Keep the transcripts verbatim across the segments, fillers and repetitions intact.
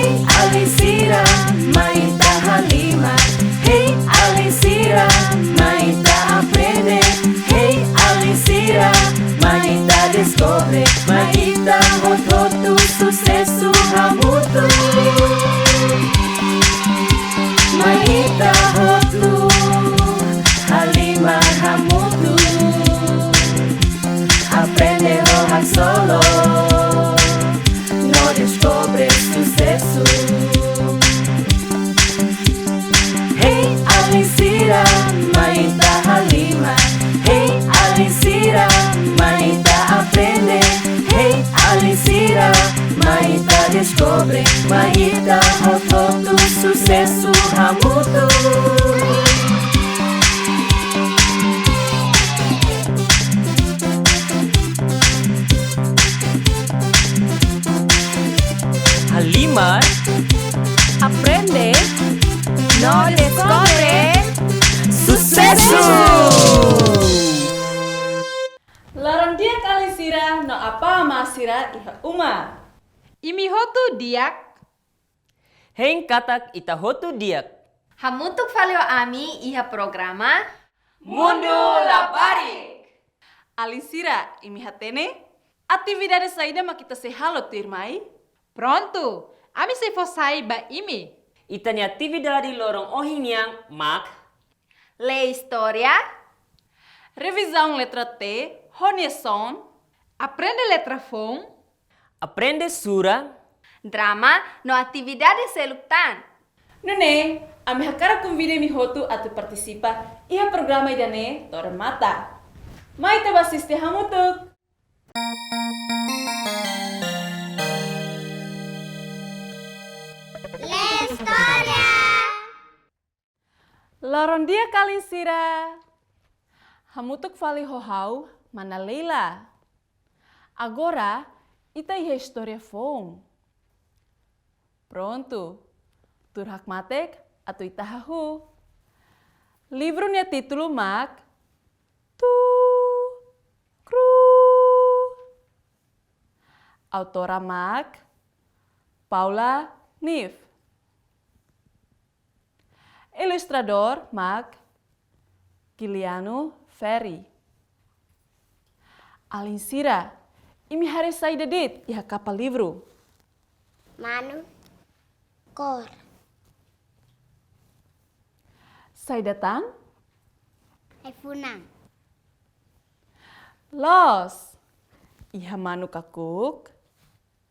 Alin sira, mai ita halimar. Hey, alin sira, mai ita aprende. Hey, alin sira, mai ita deskobre. Mai ita hotu-hotu susesu hamutuk. Mai ita hotu halimar hamutuk. Aprende ho haksolok no deskobre susesu. Hey, alin sira, mai ita halimar. Hey, alin sira, mai ita aprende. Hey, alin sira, mai ita deskobre. Mai ita hotu-hotu susesu hamutuk. Halimar, aprende no deskobre. Susesu! Loron di'ak alin sira no apá amá sira iha uma. Imi hotu di'ak? Hein katak ita hotu di'ak. Hamutuk fali ho ami iha programa Mundu Labarik. Alin sira, imi hatene? Atividade saida mak ita sei halo tuirmai? Prontu, ami sei fó sai ba imi. Ita-nia atividade loron ohin nian mak: lee istória. Revizaun letra T ho nia son. Aprende letra foun. Aprende sura. Drama no atividade seluk tan. Nune'e, ami hakarak konvida imi hotu atu partisipa iha programa ida-ne'e to'o remata. Mai ita bá asiste hamutuk. Lee istória. Loron di'ak alin sira. Hamutuk fali ho ha'u, mana Leila. Agora, ita iha istória foun. Prontu. Tuur hakmatek atu ita hahú. Livru nia títulu mak Tu, Kru. Autora mak Paula Neff. Ilustradór mak Kiliano Ferri. Alin sira, imi haree saida de'it iha kapa livru? Manu, kór. Saida tan? Ai-funan. Loos. Iha manu kakuk,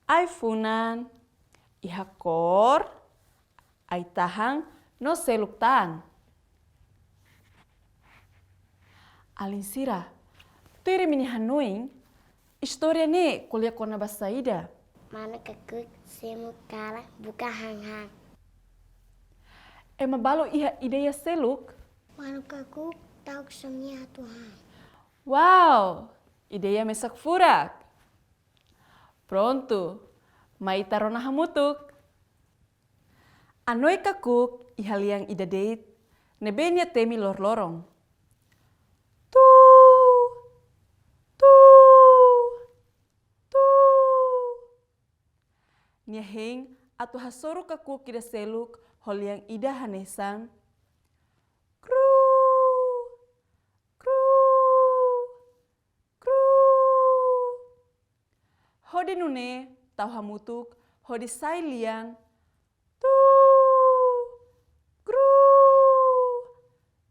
ai-funan, iha kór, ai-tahan no seluk tan. Alin sira, tuir imi-nia hanoin, istória ne'e ko'alia kona-ba saida? Manu kakuk simu kalan buka han-han. Ema balu iha ideia seluk? Manu kakuk ta'uk só-nia atu han. Wow, ideia mesak furak. Prontu, mai ita rona hamutuk. Anoi kakuk iha lian ida de'it ne'ebé nia temi loroloron. Tu, tu, tu. Nia hein atu hasoru kakuk ida seluk ho lian ida hanesan: Kru, kru, kru. Hodi nune'e tau hamutuk hodi sai lian: Tu, kru,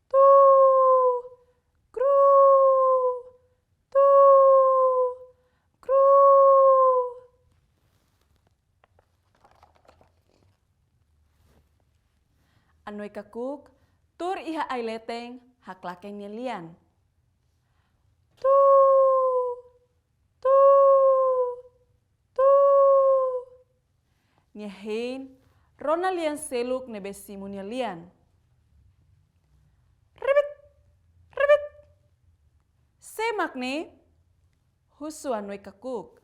tu, kru, tu, kru. Anoi kakuk tuur iha ai-leten haklaken nia lian. Tu, tu, tu. Nia hein rona lian seluk ne'ebé simu nia lian. Ribit, ribit. Sé mak ne'e? Husu anoi kakuk.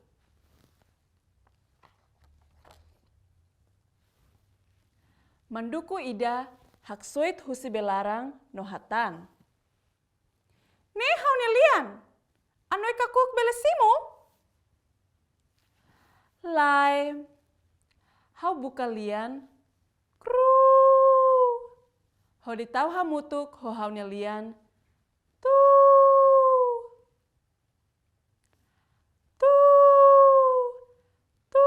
Manduku ida haksoit husi bee laran no hatán: Ne'e ha'u-nia lian. Anoi kakuk bele simu? Lae, Ha'u buka lian, kru. Hodi tau hamutuk ho ha'u-nia lian, tu. Tu, tu,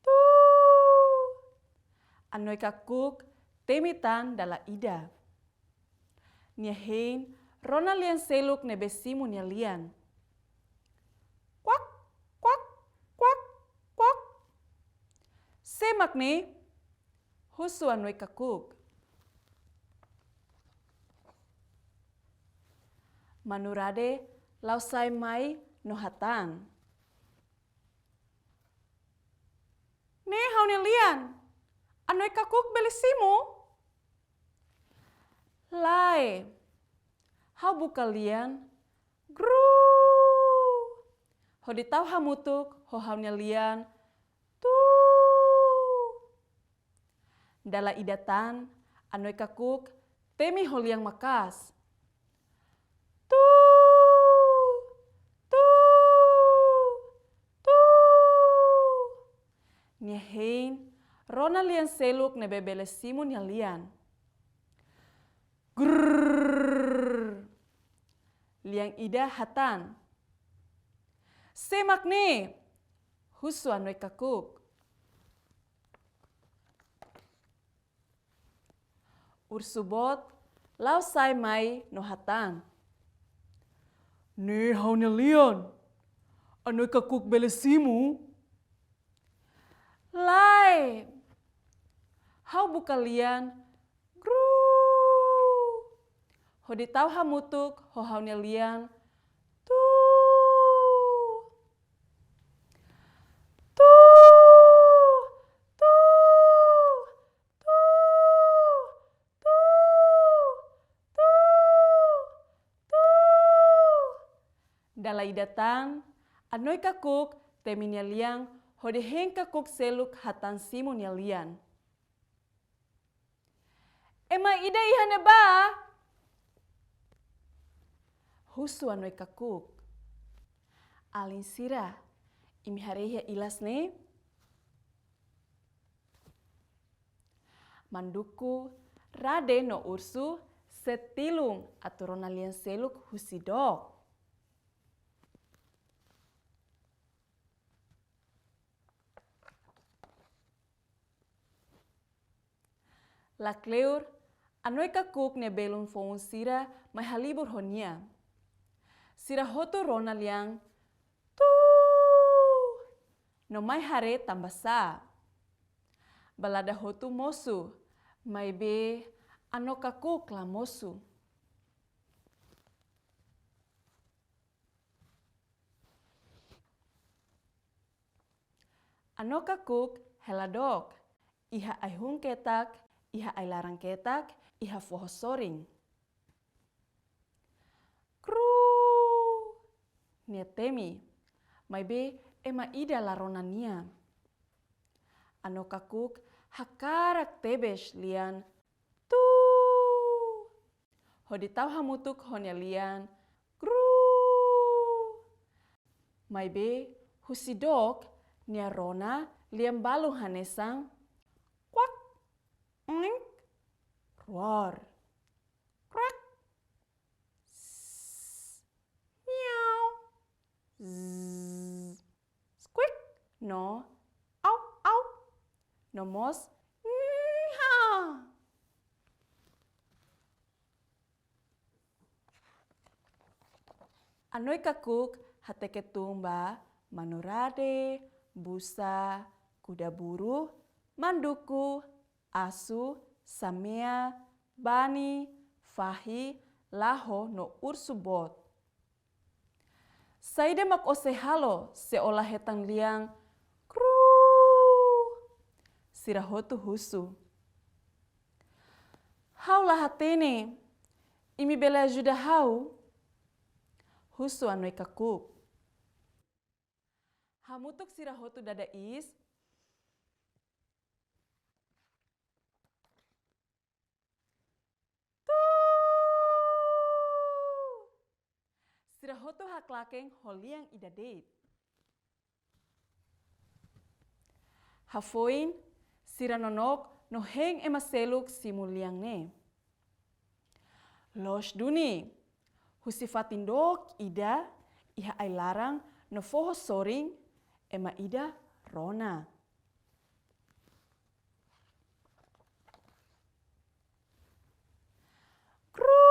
tu. Anoe kakuk temi tan dala ida. Nia hein rona lian seluk ne'ebé simu nia lian. Kuak, kuak, kuak, kuak. Sé mak ne'e? Husu anoe kakuk. Manu Rade la'o sai mai no hatán. Ne'e ha'u-nia lian. Anoe kakuk bele simu? Lae. Ha'u buka lian, gru. Hodi tau hamutuk ho ha'u-nia lian, tu. Dala ida tan, anoe kakuk temi ho lian maka'as. Tu, tu, tu. Nia hein rona lian seluk ne'ebé bele simu nia lian. Grrrr. Lian ida hatán. Sé mak ne'e? Husu anoe kakuk. Ursu boot la'o sai mai no hatán. Ne'e ha'u-nia lian. Anoe kakuk bele simu? Lae. Ha'u buka lian, gru. Hodi tau hamutuk ho ha'u-nia lian, tu. Tu, tu, tu, tu, tu, tu. Dala ida tan, anoe kakuk temi nia lian hodi hein kakuk seluk hatán simu nia lian. Ema ida iha ne'ebá? Husu anoe kakuk. Alin sira, imi haree iha ilas ne'e? Manduku, Rade no Ursu sei tilun atu rona lian seluk husi dook. Lakleur, anoe kakuk nia belun foun sira mai halibur ho nia. Sira hotu rona lian, tu, no mai haree tanbasá. Balada hotu mosu, maibé anoe kakuk la mosu. Anoe kakuk hela dook, iha ai-hun ketak, iha ai-laran ketak, iha foho sorin. Kru! Nia temi, maibé ema ida la rona nia. Anoe kakuk hakarak tebes lian, tu. Hodi tau hamutuk ho nia lian, gru. Maibé husi dook nia rona lian balun hanesan, kuak, oink, roar, krak, sss, miau, zzz, squeak, no au, au, no mós, nha. Anoe kakuk hateke tun ba Manu Rade, Busa, Kuda Buru, Manduku, Asu, Samea, Bani, Fahi, Laho no Ursu Boot. Saida mak ó sei halo se ó la hetan lian, kru? Sira hotu husu. Ha'u la hatene, imi bele ajuda ha'u? Husu anoe kakuk. Hamutuk sira hotu dada iis. Tu! Sira hotu haklaken ho lian ida de'it. Hafoin, sira nonook no hein ema seluk simu lian ne'e. Loos duni, husi fatin dook ida iha ai-laran no foho sorin, ema ida rona. Kru,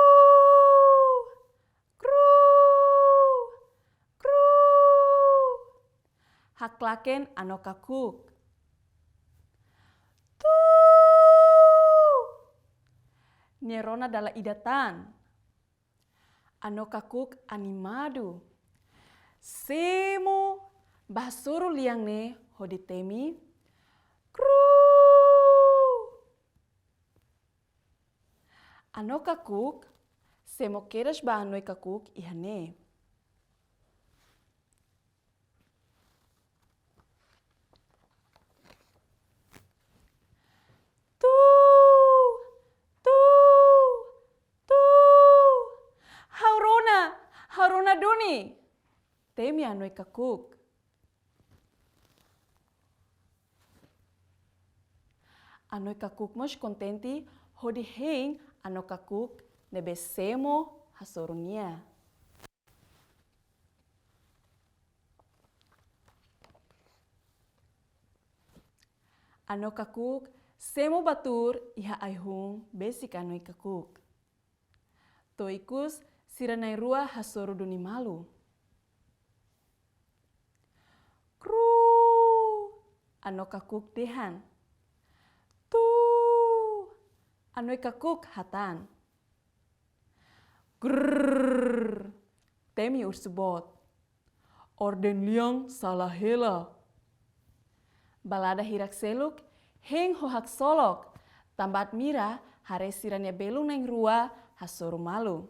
kru, kru. Haklaken Anok Kakuk. Tu. Nia rona dala ida tan. Anok Kakuk animadu. Semo ba hasoru lian ne'e hodi temi. Kru. Anok Kakuk semo kedas ba Anoi Kakuk iha ne'e. Tu, tu, tu. Ha'u rona, ha'u rona duni, temi Anoi Kakuk. Anoi Kakuk mós kontente hodi hein Anok Kakuk ne'ebé semo hasoru nia. Anok Kakuk semo ba tuur iha ai-hun besik Anoi Kakuk. To'o ikus sira na'in-rua hasoru duni malu. Kru, Anok Kakuk dehan. Tu, Anoi Kakuk hatán. Grrrr, temi ursu boot. Orden lian sala hela. Balada hirak seluk hein ho haksolok, tanba admira haree sira-nia belun na'in-rua hasoru malu.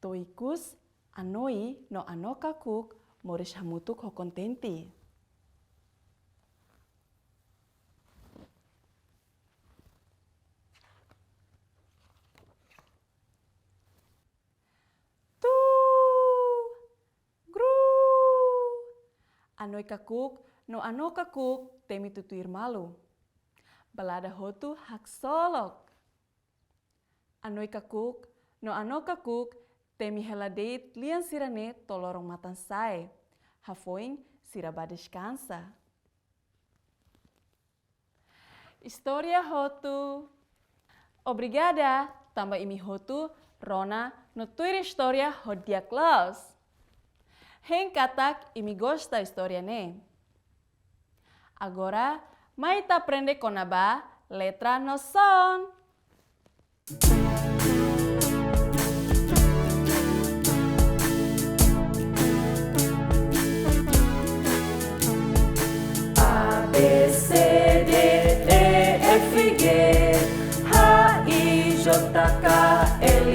To'o ikus, Anoi no Anok Kakuk moris hamutuk ho kontente. Tu, gru. Anoi Kakuk no Anok Kakuk temi tutuir malu. Balada hotu haksolok. Anoi Kakuk no Anok Kakuk temi hela de'it lian sira-ne'e to'o loron-matan sa'e. Hafoin sira bá deskansa. Istória hotu. Obrigada, tanba imi hotu rona no tuir istória ho di'ak loos. Hein katak imi gosta istória ne'e. Agora, mai ita aprende kona-ba letra no son. A, B, C, D, E, F, G, H, I, J, K, L,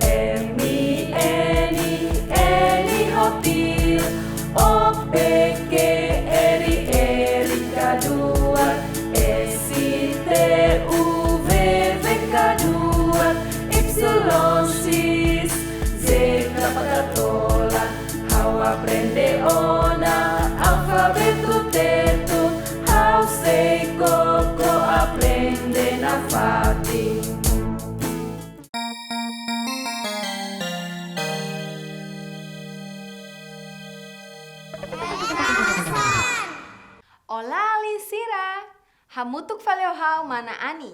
M, N, N, O, P, Q, R, R, K, S, T, U, V, V, K, Y, X, Z, K, K, tola. Ha'u aprende ona alfabetu Tetun, ha'u sei koko aprende nafatin. Olá, alin sira! Hamutuk fali ho ha'u, Mana Ani.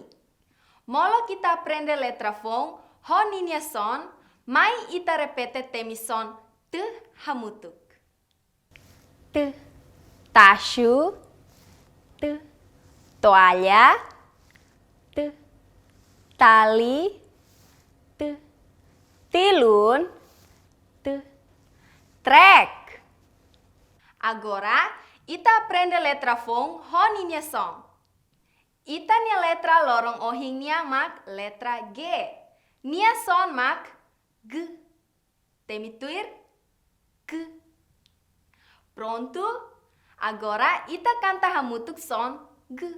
Molok ita aprende letra foun ho ninia son, mai ita repete temi son T hamutuk. T, taxu. T, toalla. T, tali. T, tilun. T, trek. Agora, ita aprende letra foun ho ninia son. Ita-nia letra loron ohin nian mak letra G. Nia son mak G. Temi tuir, G. Prontu, agora ita kanta hamutuk son G.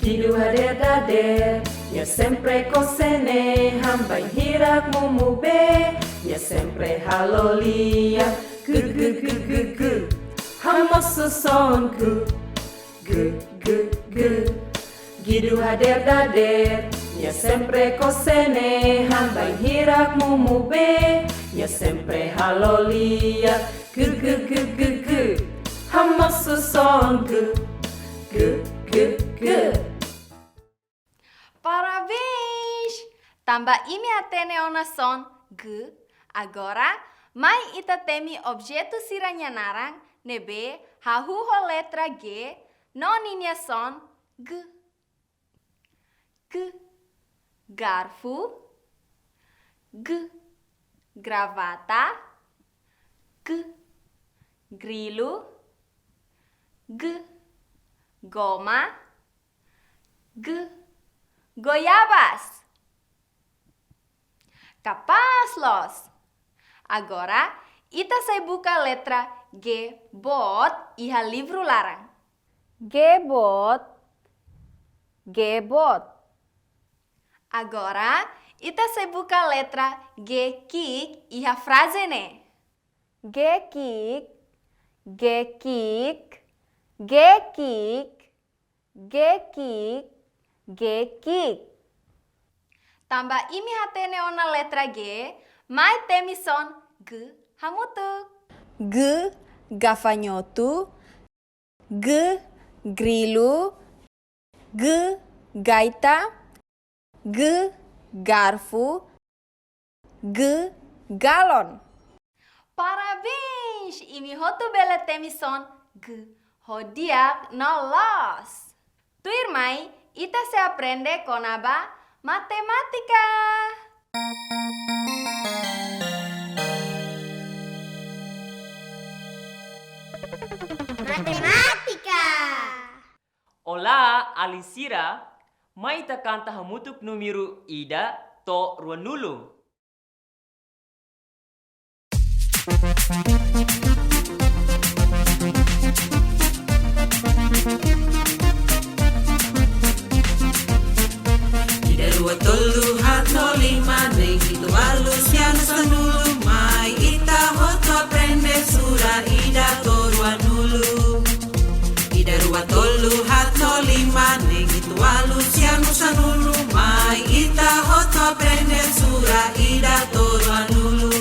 Guidu hadeer dadeer, nia sempre kose neen, han bainhira mumu bee, nia sempre halo lian. Gu, gu, gu, gu, gu. Hamosu son gu, gu, gu, gu. Guidu hadeer dadeer, nia sempre kose neen, han bainhira mumu bee, nia sempre halo lian. Gu, gu, gu, gu, gu. Hamosu son gu, gu, gu, gu. Parabéns! Tanba imi hatene ona son gu, agora mai ita temi objetu sira-nia naran ne'ebé hahú ho letra G no ninia son gu. Gu, garfu. Gu, gravata. Gu, grilu. Gu, goma. Gu, goiabas. Kapás loos! Agora, ita sei buka letra G boot iha livru laran. G boot, G boot. Agora, ita sei buka letra G ki'ik iha fraze ne'e. G ki'ik, G ki'ik, G ki'ik, G ki'ik, G ki'ik. Tanba imi hatene ona letra G, mai temi son gu hamutuk. Gu, gafanhotu. Gu, grilu. Gu, gaita. Gu, garfu. Gu, galon. Parabéns! Imi hotu bele temi son gu ho di'ak no loos. Tuirmai, ita sei aprende kona-ba matemátika. Matemátika. Olá, alin sira, mai ita kanta hamutuk númeru ida to'o ruanulu. Ida, rua, tolu, haat, lima, neen, hitu, ualu, sia, neen, sanulu, mai ita hotu aprende sura ida to'o ruanulu. Ida, rua, tolu, haat, lima, neen, hitu, ualu, sia, neen, sanulu, mai ita hotu aprende sura ida to'o ruanulu.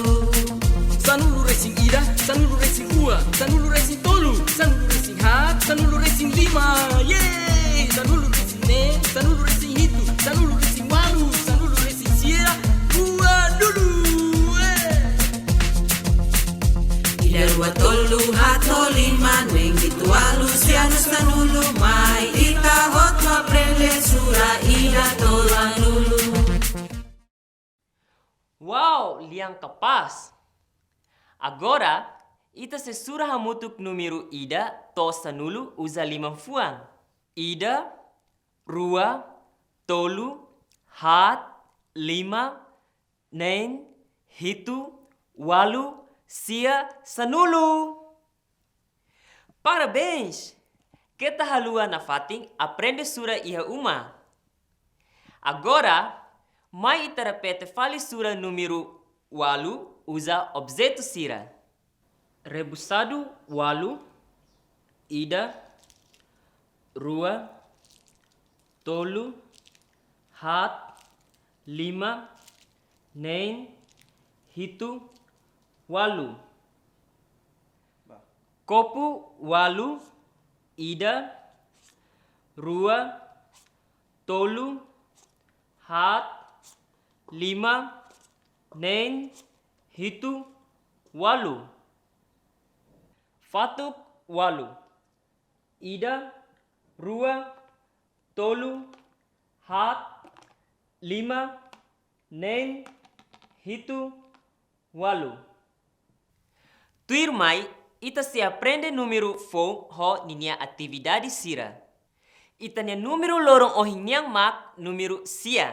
Sanulu resin ida, sanulu resin rua, sanulu resin tolu, sanulu resin haat, sanulu resin lima. Yeay! Sanulu resin neen, sanulu resin hitu, sanulu resin ualu, sanulu resin sia, ruanulu. Eh! Ida, rua, tolu, haat, lima, neen, hitu, ualu, sia, neen, sanulu, mai ita hotu aprende sura ida to'o ruanulu. Wow, lian kapás! Agora, ita sei sura hamutuk númeru ida to'o sanulu uza liman-fuan. Ida, rua, tolu, haat, lima, neen, hitu, ualu, sia, sanulu. Parabéns! Keta haluha nafatin aprende sura iha uma. Agora, mai ita repete fali sura númeru ualu uza objetu sira. Rebusadu ualu, ida, rua, tolu, haat, lima, neen, hitu, ualu. Kopu ualu, ida, rua, tolu, haat, lima, neen, hitu, ualu. Fatuk ualu, ida, rua, tolu, haat, lima, neen, hitu, ualu. Tuirmai, ita sei aprende númeru foun ho ninia atividade sira. Ita-nia númeru loron ohin nian mak númeru sia.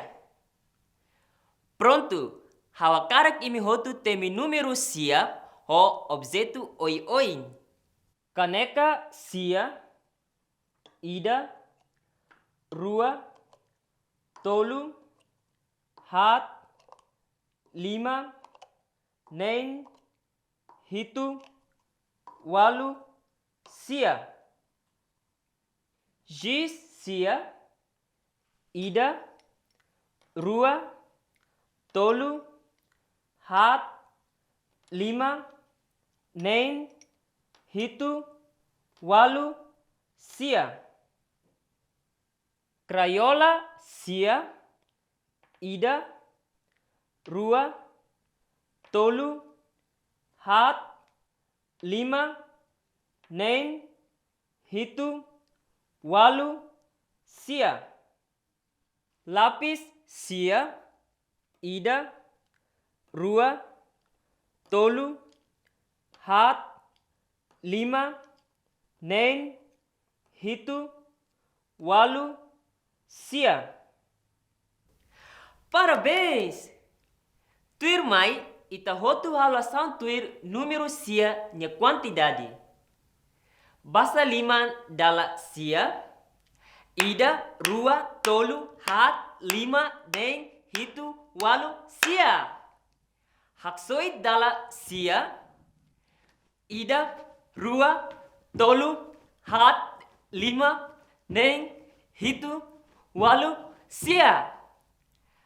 Prontu, ha'u hakarak imi hotu temi númeru sia ho objetu oioin. Kaneka sia, ida, rua, tolu, haat, lima, neen, hitu, ualu, sia. Jis sia, ida, rua, tolu, haat, lima, neen, hitu, ualu, sia. Krayola sia, ida, rua, tolu, haat, lima, neen, hitu, ualu, sia. Lapis sia, ida, rua, tolu, haat, lima, neen, hitu, ualu, sia. Parabéns! Tuirmai, ita hotu halo asaun tuir númeru sia nia kuantidade. Basa liman dala sia, ida, rua, tolu, haat, lima, neen, hitu, ualu, sia. Haksoit dala sia, ida, rua, tolu, haat, lima, neen, hitu, ualu, sia.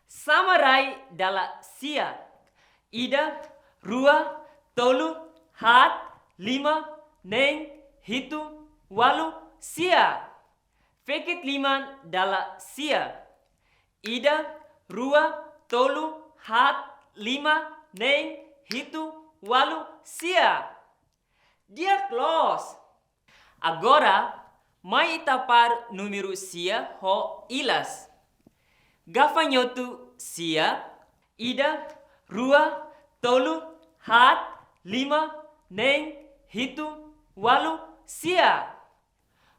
Sama rai dala sia, ida, rua, tolu, haat, lima, neen, hitu, ualu, sia. Fekit liman dala sia, ida, rua, tolu, haat, lima, neen, hitu, ualu, sia. Di'ak loos. Agora, mai ita apár númeru sia ho ilas. Gafanhotu sia, ida, rua, tolu, haat, lima, neen, hitu, ualu, sia.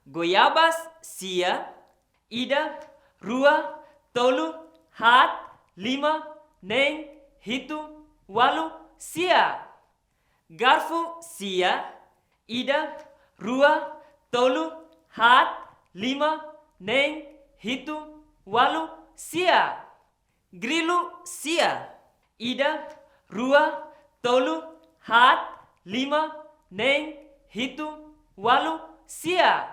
Goiabas sia, ida, rua, tolu, haat, lima, neen, hitu, ualu, sia. Garfu sia, ida, rua, tolu, haat, lima, neen, hitu, ualu, sia. Grilu sia, ida, rua, tolu, haat, lima, neen, hitu, ualu, sia.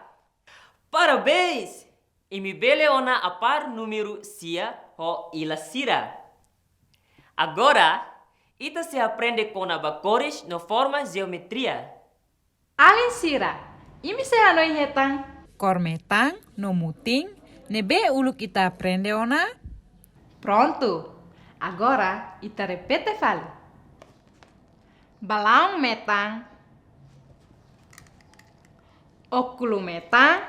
Parabéns! Imi bele ona apár númeru sia ho ilas sira. Agora, ita sei aprende kona-ba kores no forma jeometria. Alin sira, imi sei hanoin hetan? Kór metan no mutin ne'ebé uluk ita aprende ona? Prontu, agora ita repete fali. Balaun metan, ókulu metan,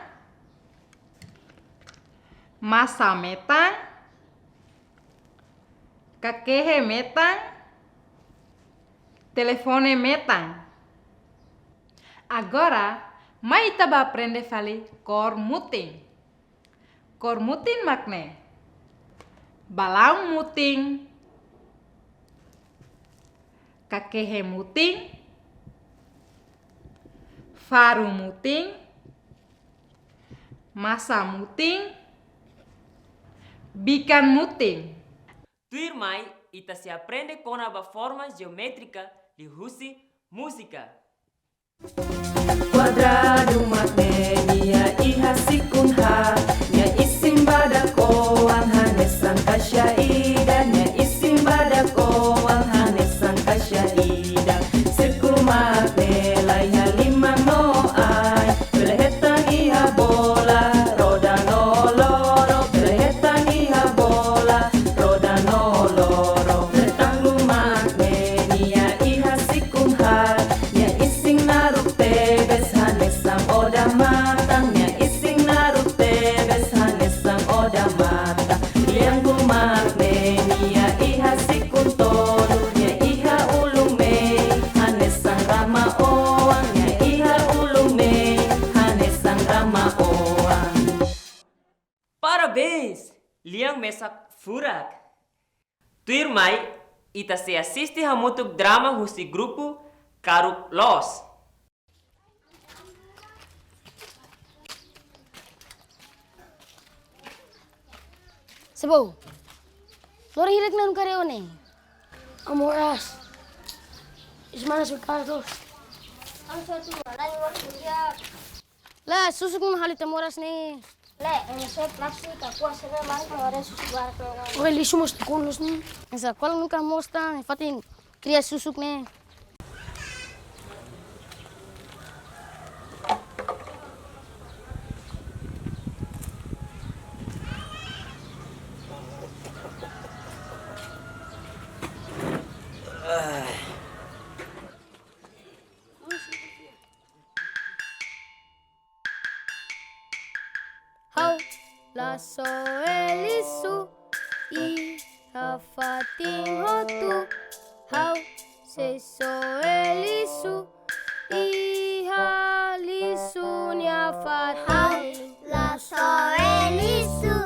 masa metan, kakehe metan, telefone metan. Agora, mai ita bá aprende fali kór mutin. Kór mutin mak ne'e: balaun mutin, kakehe mutin, faru mutin, masa mutin, bikan mutin. Tuirmai, ita sei aprende kona-ba forma jeométrika liuhusi múzika. Kuadradu mak ne'e nia iha sikun haat, nia isin badak-oan hanesan kaixa ida, nia isin badak-oan hanesan kaixa ida. Sírkulu mak ne'e laiha liman no ain, bele hetan iha bola, roda no loro, bele hetan iha bola, roda no loro. Retángulo mak ne'e nia iha sikun haat, nia isin naruk tebes hanesan odamatan, nia isin naruk tebes hanesan odamatan. Triángulu mak ne'e nia iha sikun tolu, nia iha ulun mehi hanesan rama-oan, nia iha ulun mehi hanesan rama-oan. Parabéns! Lian mesak furak. Tuirmai, ita sei asiste hamutuk drama husi grupu Karuk Loos. Ebo, loron hirak ne'e nunka haree ó ne'e? Amoras. Ismana suka tu. Ang satu, lain orang dia. Lae, susuk ne'e mak halo ita moras ne'e. Lae, ema só plástiku, ka kuas ne'e mak halo susuk barak ne'e. Oke, lixu mós tu kolos ne'e. Esa, kual nunka mós ta, fatin kria susuk ne'e. Ha'u la soe lixu iha fatin hotu. Ha'u sei soe lixu iha lixu nia fatin. Ha'u la soe lixu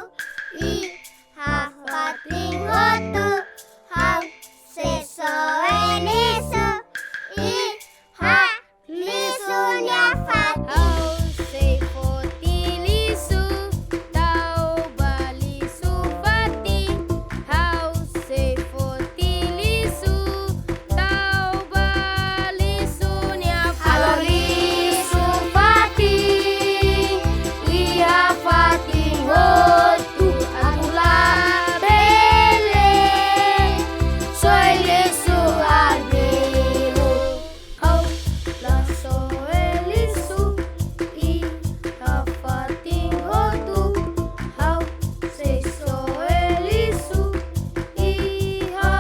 iha fatin hotu. Ha'u sei soe lixu iha lixu nia fatin. Ha'u sei foti lixu, tau ba lixu fatin. Ha'u sei foti lixu, tau ba lixu nia fatin. Halo lixu fatin, iha fatin hotu, atu labele soe lixu arbiru. Ha'u la soe lixu iha fatin hotu. Ha'u sei soe lixu iha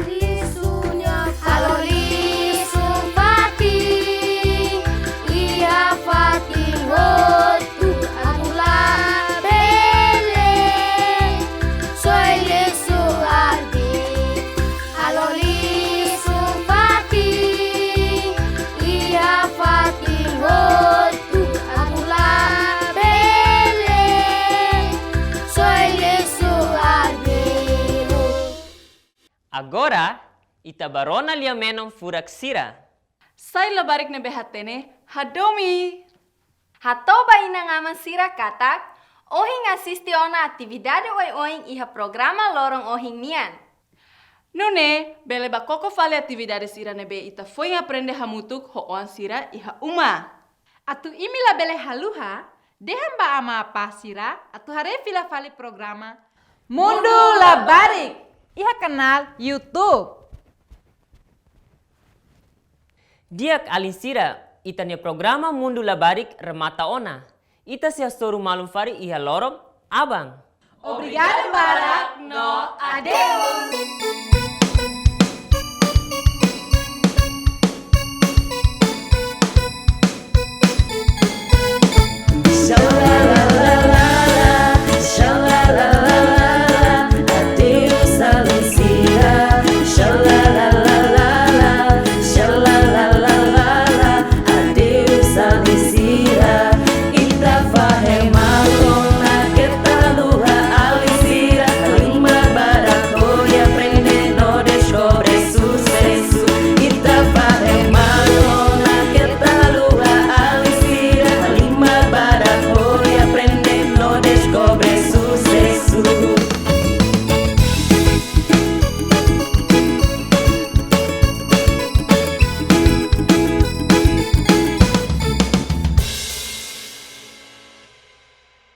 lixu nia fatin. Halo lixu fatin iha fatin hotu, atu labele soe lixu arbiru. Halo lixu fatin iha fatin hotu, atu labele soe lixu arbiru. Agora, ita bá rona lia-menon furak sira. Sai labarik ne'ebé hatene, hadomi. Hato'o ba inan-aman sira katak ohin asiste ona atividade oioin iha programa loron ohin nian. Nune'e, bele bá koko fali atividade sira ne'ebé ita foin aprende hamutuk ho oan sira iha uma. Atu imi labele haluha, dehan ba ama apá sira atu haree fila fali programa Mundu Labarik iha kanál YouTube. Di'ak alin sira, ita-nia programa Mundu Labarik remata ona. Ita sei hasoru malu fali iha loron aban. Obrigadu barak no adeus.